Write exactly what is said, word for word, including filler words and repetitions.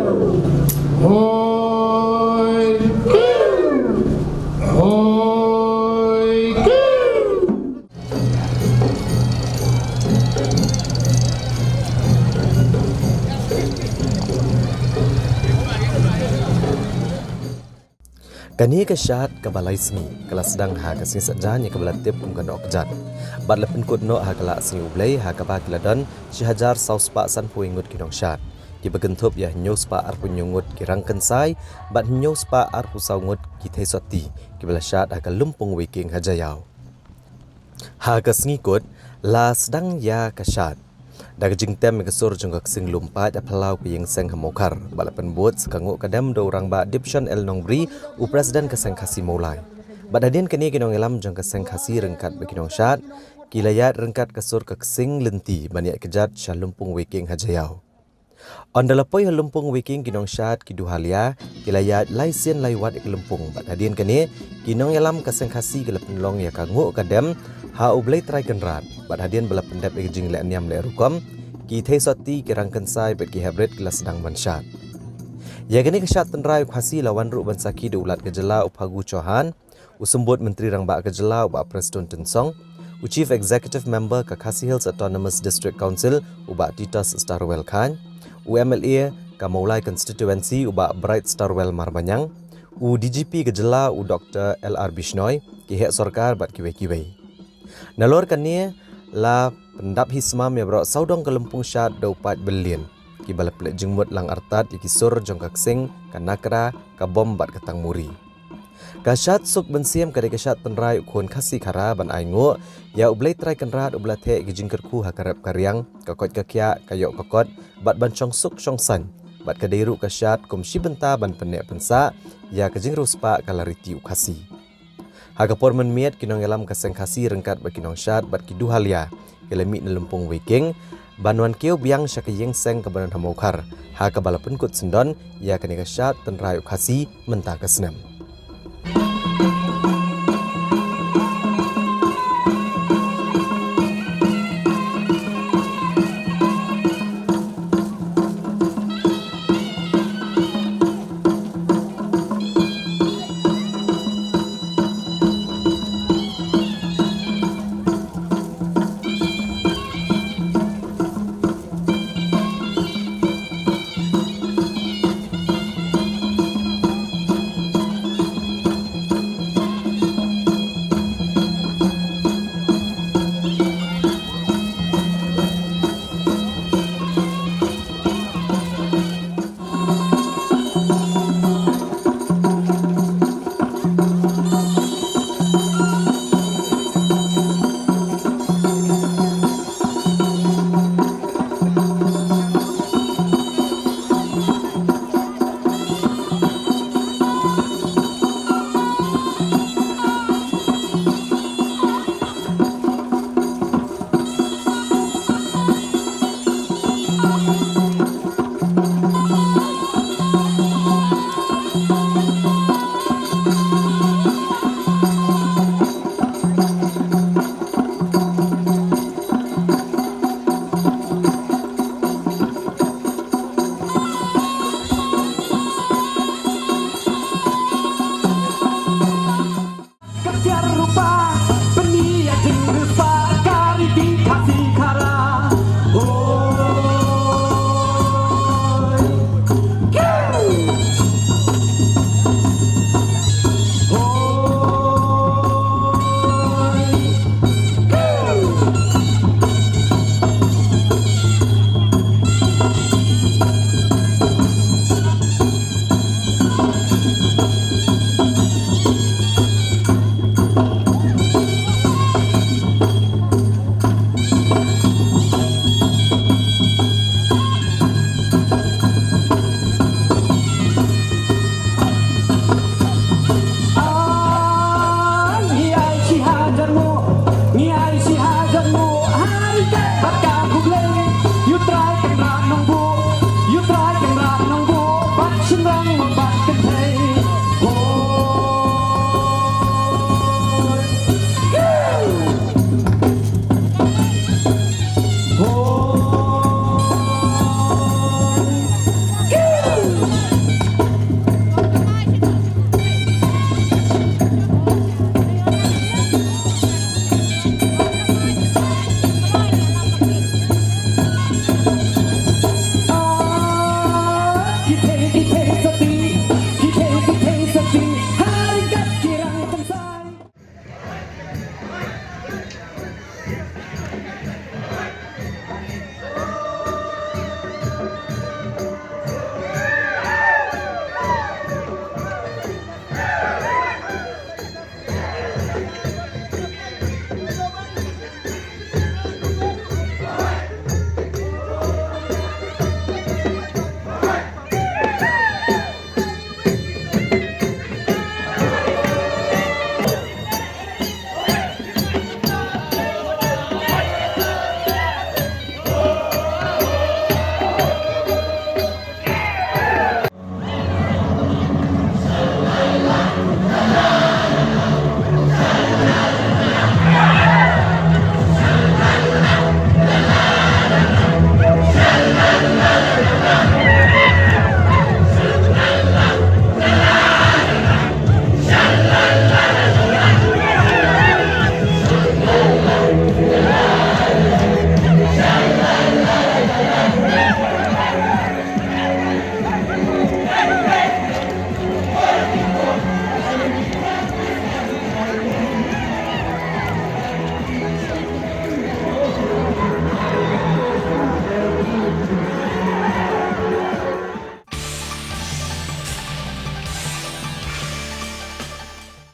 Hoi! Hoi! Kane ka shad kaba lai sngi ka la sdang ha ka sngi Saitjaiñ ïa kaba la tip kum ka Nohkjat. Bad la pynkut noh ha ka Lad Sngi U Blei ha kaba ki la don shi hajar saw spah sanphew ngut ki nongshad, kiba kynthup ïa hynñiew spah arphew hynñiew ngut ki rangkynsai bad hynñiew spah arphew saw ngut ki theisotti kiba la shad ha ka Lympung Weiking ha Jaïaw. Ha ka sngi kut la sdang ïa ka shad da ka jingtem ïa ka sur jong ka ksing lum paid ha phyllaw ka ïing seng ha Mawkhar, bad la pynbud sa ka nguh ka dem da u Rangbah Dipshon L Nongbri, u President ka Seng Khasi Mawlai. Bad hadien kane ki nongïalam jong ka Seng Khasi ryngkat bad ki nongshad ki la ïaid ryngkat ka sur ka ksing lynti ban ïaid kjat sha Lympung Weiking ha Jaïaw. Ynda la poi ha Lympung Weiking ki nongshad ki duhalia ki la ïaid lai sien lai wat ïa ka lympung, bad hadien kane ki nongïalam ka Seng Khasi ki la pynlong ïa ka nguh ka dem ha U Blei Trai Kynrad, bad hadien ba la pyndep ïa ka jingleh niam leh rukom, ki theisotti, ki rangkynsai bad ki heprit ki la sdang ban shad. Ïa kane ka shad tynrai u Khasi la wan ruh ban sakhi da u Lat ka jylla u Phagu Chauhan, u Symbud Myntri Rangbah ka jylla u Bah Prestone Tynsong, u Chief Executive Member ka Khasi Hills Autonomous District Council u Bah Titos Starwell Chyne, u M L A ka Mawlai Constituency u Bah Bright Starwell Marbaniang, u D G P ka jylla u Doctor L R Bishnoi, ki heh sorkar bad kiwei kiwei. Nalor kane la pyndap hi smam ïa baroh sawdong ka lympung shad da u paid byllien, kiba la pynleit jingmut lang artat ïa ki sur jong ka ksing, ka nakra, ka bom bad ka tangmuri. Ka shad suk mynsiem ka dei ka shad tynrai u khun Khasi Khara ban ai nguh ïa U Blei Trai Kynrad uba la theh ïa ka jingkyrkhu ha ka rep ka riang, ka koit ka khiah, ka ïoh ka kot, bad ban shong suk shong saiñ, bad ka dei ruh ka shad kum shi bynta ban pynneh pynsah ïa ka jingriewspah ka la riti u Khasi. Ha ka por mynmiet ki nongïalam ka Seng Khasi ryngkat bad ki nongshad bad ki duhalia ki la mih na Lympung Weiking ban wan kiew biang sha ka ïing seng kaba don ha Mawkhar, ha kaba la pynkut syndon ïa kane ka shad tynrai u Khasi mynta ka snem.